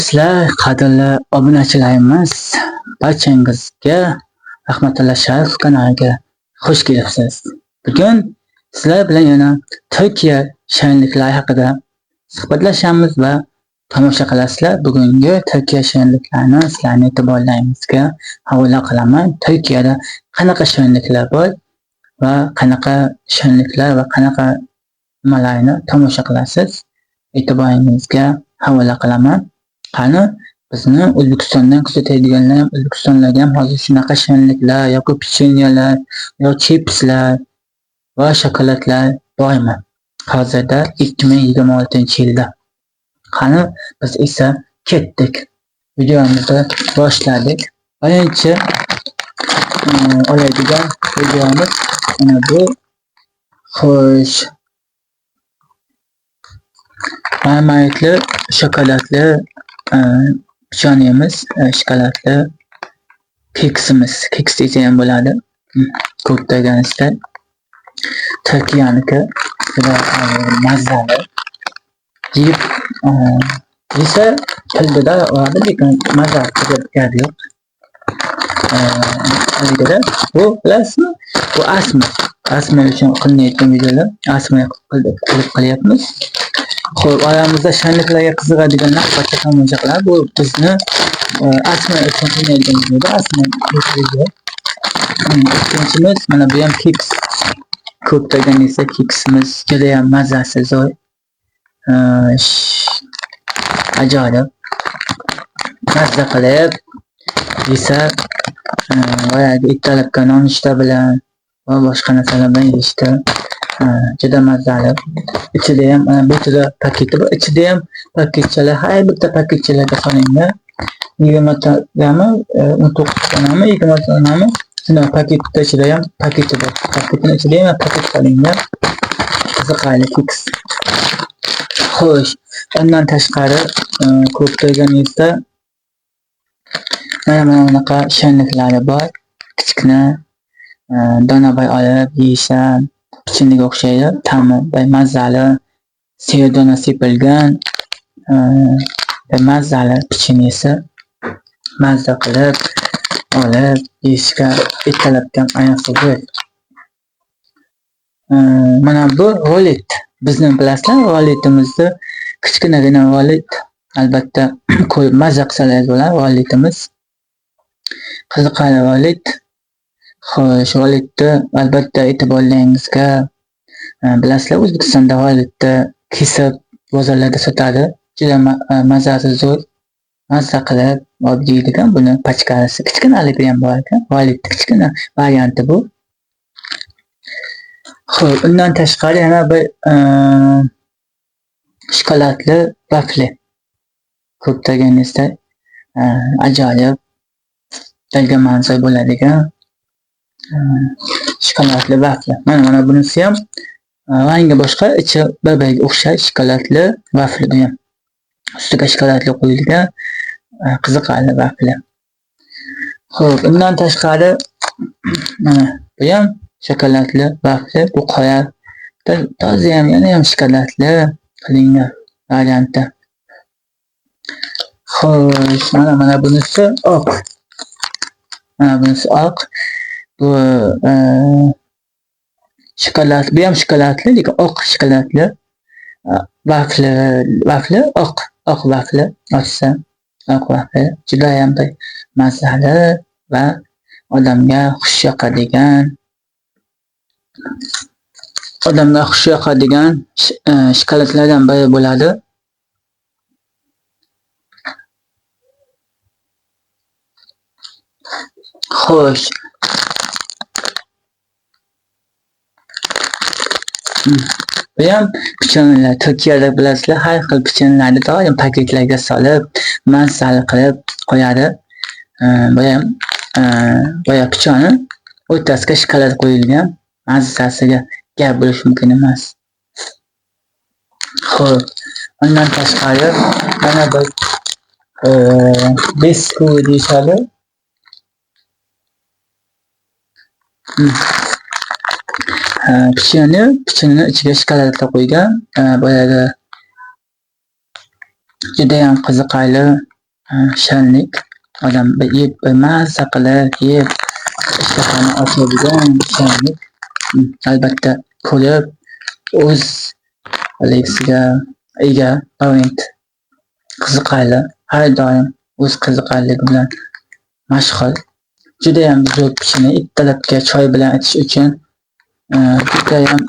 Sizlar qadrli obunachilarimiz, barchangizga Rahmatilla Sharif kanaliga xush kelibsiz. Bugun sizlar bilan yana Turkiya shirinliklari haqida suhbatlashamiz va tomosha qilasizlar. Bugungi Turkiya shirinliklarini sizlarning e'tiborlaringizga havola qilaman. Turkiyada qanaqa shirinliklar bor va qanaqa shirinliklar va qanaqa nimalarni tomosha qilasiz. E'tiboringizga havola qilaman. Qani bizni O'zbekistondan kuzatadiganlar ham O'zbekistonlarga ham hozir shunaqa shirinliklar yoki pechenyelar yo chipslar va shokoladlar bormi? Hozirda 2026-yilda. Qani biz esa ketdik. Videomizni boshladik. Birinchi oladigan videomiz mana bu. Xo'sh. Marmaritli shokoladli pechenemiz, shokoladli keksimiz. Keks desa ham bo'ladi. Ko'p deganingizda Turkiyaniki juda mazali. Yeb yesa tildida oladi, lekin mazasi gap yo'q. Haligida bu bilasizmi? Bu asma. Asma uchun qilinayotgan videolar. Asma qilib qilyapmiz. Xo'p, oramizda shirinliklarga qiziqadiganlar albatta tomosha qiladi. Bu bizni asma uchun qilinayotgan video. Asma video. Ikkinchimiz mana bu ham keks. Ko'p degan esa keksimiz juda ham mazasi zo'r. Ajoyib. Mazza qilib yesa, boyagi ertalabki nonushta bilan va boshqa narsalar bilan yeyishda juda mazali. Ichida ham mana bu yerda paketi bor. Ichida ham paketchalar, har bitta paketchalarga solingan. 20 tami, 19 tanami, 20 tanami shunday paketda ichida ham paketi bor. Paketning ichida ham paket solingan. Qiziqarli keks. Xo'sh, undan tashqari ko'rib turganingizda mana bunaqa shirinliklari bor. Kichkina donabay olib yeyishar, pechenega o'xshaydi. Ta'mi mazali, serdona sepilgan mazali pechenesi. Mazza qilib olib yeyishga ertalabki ham ayniqsa zo'r. Mana bu rolet. Bizni bilasizlar, roletimizni kichkinagina rolet. Albatta qo'yib mazza qilsangiz bo'ladi roletimiz. Qiziqarli rolet. Xo'sh, roletni albatta e'tiborlaringizga bilasizlar, O'zbekistonda roletni kesib bozorlarda sotadi. Juda mazasi zo'r. Mazza qilib olib yeydigan buni pachkasi kichkinaligi ham bor ekan. Roletni kichkina varianti bu. Xo'p, undan tashqari yana bir shokoladli vafli. Ko'p deganingizda ajoyib tilga manzur bo'ladigan shokoladli vafli. Mana bunisi ham rangi boshqa, ichi bir-biriga o'xshash shokoladli vafli bu ham. Ustiga shokoladli qo'yilgan qiziqarli vafli. Xo'p, undan tashqari mana bu ham shokoladli vafli, bu qora toza ham yana ham shokoladli qilingan varianti. Xo'sh, mana bunisi oq. Mana bunisi oq. Bu shokolad, bu ham shokoladli, lekin oq shokoladli vafli, oq vafli ochsa, oq vafli juda ham bir mazali va odamga xush yoqadigan shokoladlardan biri bo'ladi. Xo'sh. Bu ham pechenyelar. Turkiyada bilasizlar, har xil pechenyelarni doim paketlarga solib, mazali qilib qo'yadi. Bu ham boya pechoni o'rtasiga shokolad qo'yilgan, mazzasiga gap bo'lishi mumkin emas. Xo'p, undan tashqari mana bir besku deyishadi. Pechenye, pechenyening ichiga shokoladlar qo'ygan. Boyagi judayam qiziqarli Shirinlik. Odam yeb, mazza qilib yeb, ishtahani ochadigan shirinlik. Albatta ko'rib, o'z haligisiga ega brend qiziqarli, har doim o'z qiziqarligi bilan mashhur. Judayam zo'r pechene, ertalabki choy bilan ichish uchun judayam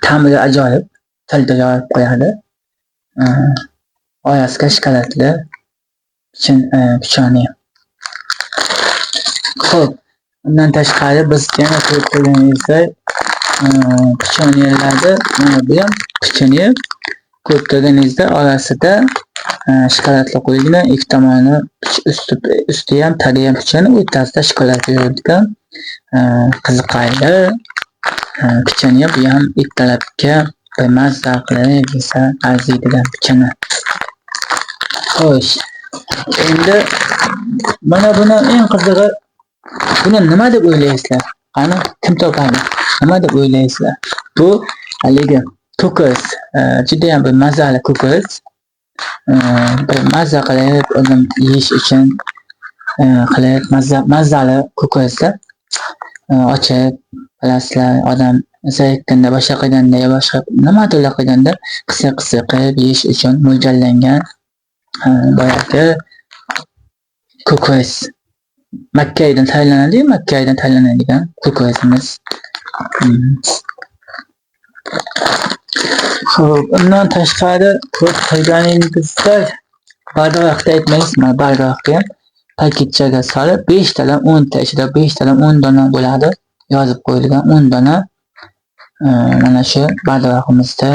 ta'mi ajoyib, tilda yorib qo'yadi. Orasiga shokoladli pechene. Xo'p, undan tashqari biz yana ko'rib turganimizdek pechenelarda, mana bu ham pechene, ko'rib turganingizda orasida shokoladli qo'yilgan, ikki tomoni usti ham, tagi ham pechene, o'rtasida shokolad yuradigan qiziqarli pechene. Bu ham ertalabga bir mazza qilib yesa arziydigan pechene. Xo'sh, endi mana buni eng qizig'i, buni nima deb o'ylaysizlar? Qani, kim topadi? Nima deb o'ylaysizlar? Bu haligi ko'kos, judayam bir mazali ko'kos. Bir mazza qilib o'zim yeyish uchun qilib mazali ko'kosda ochib, bilasizlar, odam zerikkanda, boshqa qilganda yo boshqa nimadirlar qilganda qisiq-qisiq qilib yeyish uchun mo'ljallangan boyagi ko'kos. Makkaydan tayyorlanadi-yu, makkaydan tayyorlanadigan ko'kosimiz. Xo'p, undan tashqari ko'rib turganingizda bardoqda aytmaysizmi, bardoqni ham paketchaga solib 5 tadan 10 ta, ichida 5 tadan 10 dona bo'ladi. Yozib qo'yilgan 10 dona. Mana shu bardoqimizda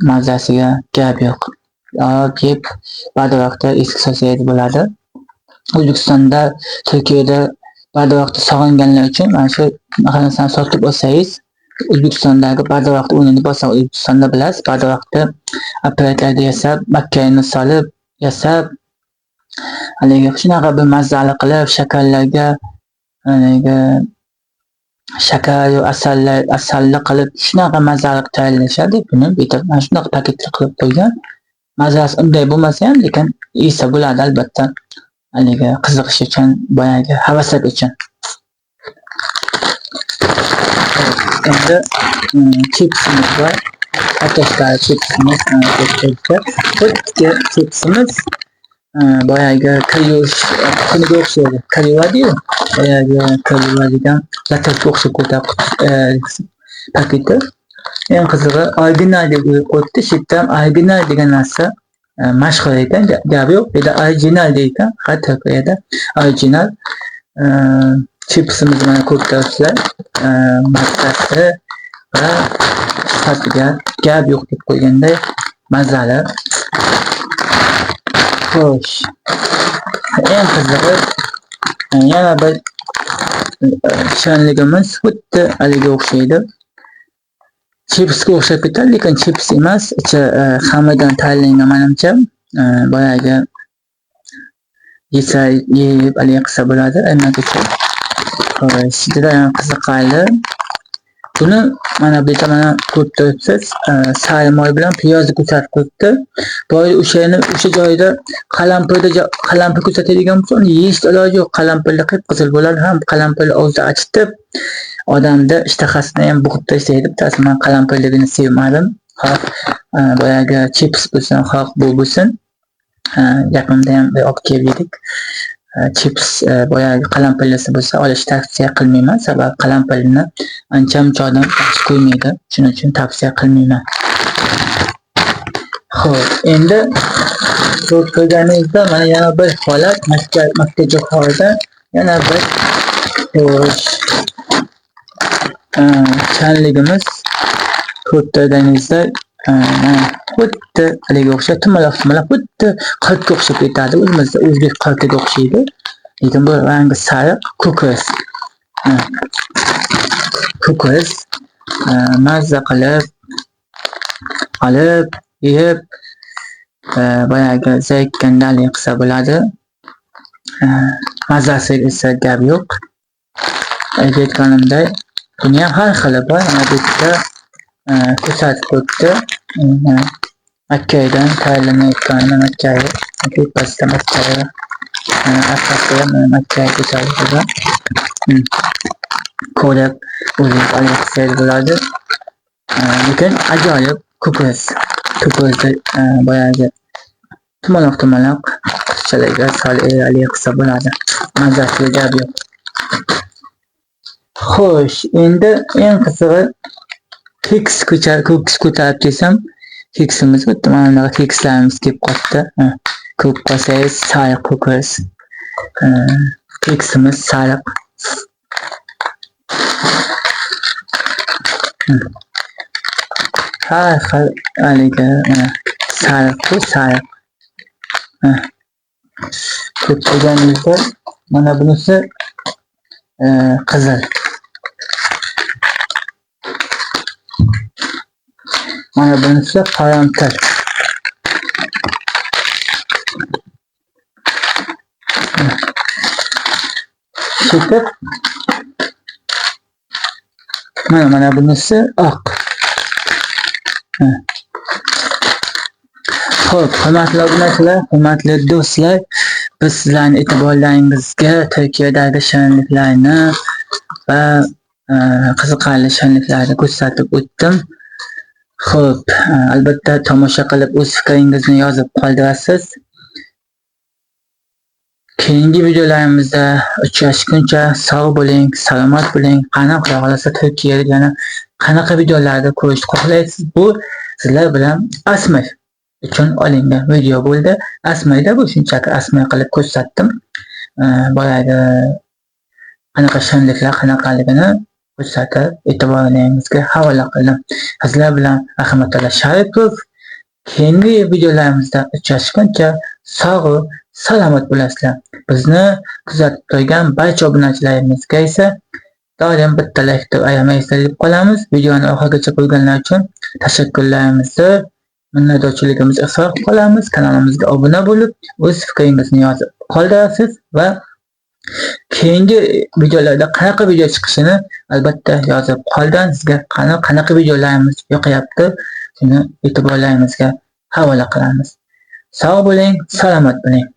mazasiga gap yo'q. Olib yeb bardoqda eski solsangiz bo'ladi. O'zbekistonda, Turkiyada bardoqni sog'inganlar uchun mana shu narsani sotib olsangiz, O'zbekistondagi bardoqni o'rnini bosadi. O'zbekistonda bilasiz, bardoqni apparatlarda yasab, makkayni solib yasab, haligi shunaqa bir mazali qilib, shakarlarga haligi shakar yo asallar, asalli qilib shunaqa mazali qilib tayyorlashadi. Buni bu yerda mana shunaqa paketda qilib qo'ygan. Mazasi unday bo'lmasa ham, lekin yesa bo'ladi albatta. Haligi qiziqish uchun, boyagi havaslik uchun. Endi chipsimiz bor. Kartoshka chipsimiz, xuddi chipsimiz boyagi kir yuvish kuniga o'xshaydi. Kir yuvadi-yu, boyagi kir yuvadigan lattga o'xshab ketadi paketi. Eng qizig'i original deb qo'yibdi. Shu yerda ham original degan narsa mashhur ekan, gap yo'q. Bu yerda original deydi, ha, Turkiyada original chipsimizni mana ko'rib turibsizlar. Mazasi va sifatiga gap yo'q deb qo'yganday mazali. Xo'sh, eng qizig'i yana bir shirinligimiz xuddi haliga o'xshaydi. Chipsga o'xshab ketadi, lekin chips emas, ichi xamirdan tayyorlangan menimcha. Boyagi yesa yeb haligi qilsa bo'ladi, aymak uchun. Xo'sh, juda ham qiziqarli. Buni mana bu yerda mana ko'rib turibsiz, sariq moy bilan piyozni ko'rsatib qo'yibdi. Boya o'shani o'sha joyda qalampirda qalampir ko'rsatadigan bo'lsa, uni yeyish iloji yo'q. Qalampirli qip-qizil bo'ladi, ham qalampirni og'izda achitib, odamni ishtahasini ham bo'g'ib tashlaydi. Bittasi men qalampirligini sevmadim. Xoh, boyagi chips bo'lsin, xoh bu bo'lsin. Yaqinda ham olib kelib yedik. Chips boyagi qalampirlisi bo'lsa olish tavsiya qilmayman, sababi qalampirni ancha-muncha odam yaxshi ko'rmaydi. Shuning uchun tavsiya qilmayman. Xo'p, endi ko'rib turganingizda mana yana bir holat, Makka jo'xorida yana bir xo'sh, chanligimiz ko'rib turganingizda, mana xuddi haliga o'xshab tumaloq tumaloq xuddi qirqga o'xshab ketadi. O'zimizda o'zbek qirqiga o'xshaydi. Lekin bu rangi sariq, ko'kris. Ko'kris, mazza qilib olib yeb, boyagi zerikkanda haligi qilsa bo'ladi. Mazasi esa gap yo'q. Aytayotganimday, buni ham har xili bor. Mana bu yerda ko'rsatib qo'yibdi. Makkaydan tayyorlanayotgan makkayi, tepasida makkayi, orqasida ham makkayi ko'tarilgan. Ko'rib o'zingiz olsangiz bo'ladi. Lekin ajoyib ko'ko'z. Ko'ko'zni boyagi tumaloq tumaloq qutichalarga solib qilsa bo'ladi. Mazasiga gap yo'q. Xo'sh, endi eng qizig'i keks ko'ks ko'tarib kelsam, keksimiz bitta mana bunaqa kekslarimiz kelib qolibdi. Ko'rib qolsangiz sariq ko'ko'z. Keksimiz sariq. Har xil haligi sariq bu sariq. Ko'p qo'yganimizda mana bunisi qizil. Mana bunisi qaramtir. Ketib mana bunisi oq. Xo'p, hurmatli obunachilar, hurmatli do'stlar, biz sizlarning e'tiborlaringizga Turkiyadagi shirinliklarni va qiziqarli shirinliklarni ko'rsatib o'tdim. Xo'p, albatta tomosha qilib o'z fikringizni yozib qoldirasiz. Keyingi videolarimizda uchrashguncha sog' bo'ling, salomat bo'ling. Qani Xudo xolasa Turkiyada yana qanaqa videolarni ko'rishni xohlaysiz? Bu sizlar bilan Asmir uchun olingan video bo'ldi. Asmirda bu shunchaki Asmir qilib ko'rsatdim. Boyagi qanaqa shirinliklar qanaqaligini ko'rsatib, e'tiboringizga havola qildim. Sizlar bilan Rahmatullo Sharipov. Keyingi videolarimizda uchrashguncha sog' va salomat bo'lasizlar. Bizni kuzatib turgan barcha obunachilarimizga esa doim bitta like deb ayamaysizlar deb qolamiz. Videoni oxirigacha ko'rganlar uchun tashakkurlarimizni, minnatdorchiligimizni izhor qilib qolamiz. Kanalimizga obuna bo'lib, o'z fikringizni yozib qoldirasiz va keyingi videolarda qanaqa video chiqishini albatta yozib qoldiring. Sizga qanaqa videolarimiz yoqyapti, shuni e'tiborlaringizga havola qilamiz. Sog' bo'ling, salomat bo'ling.